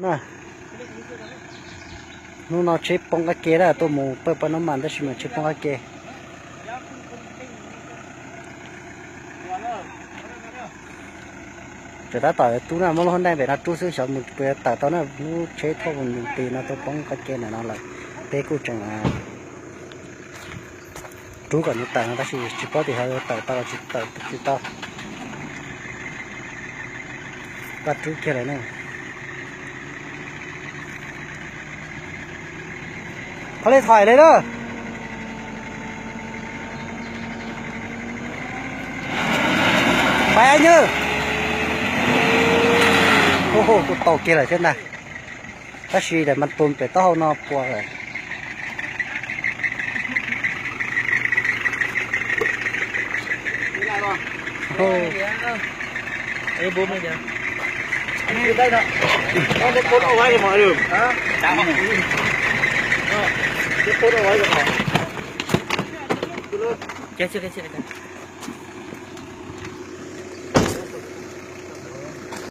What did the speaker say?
Na, hnub no tsheb poob qab ke na, tuaj mus pawg pab no mas tab sis mas tsheb poob qab ke. Tseem tab tom rub na, muab lub hoob naj pem no rub xwb, xyov mus puas tawm tau na, lub tsheb thauj mus nti no tuaj poob qab ke ntawm no lawm. Peb kuj tseem rub kom nws tawm no tab sis tsis paub tias ho tawm tau los tsis tawm tsis tau. Pab rub kiag lawm na. Qhov li thaiv li na. Pab nyuj. Hu hu, kuj tau kiag lawm thiab ntag. Tab sis daim mas tus pem taub hau no puas lawm. Cia, cia, cia, cia.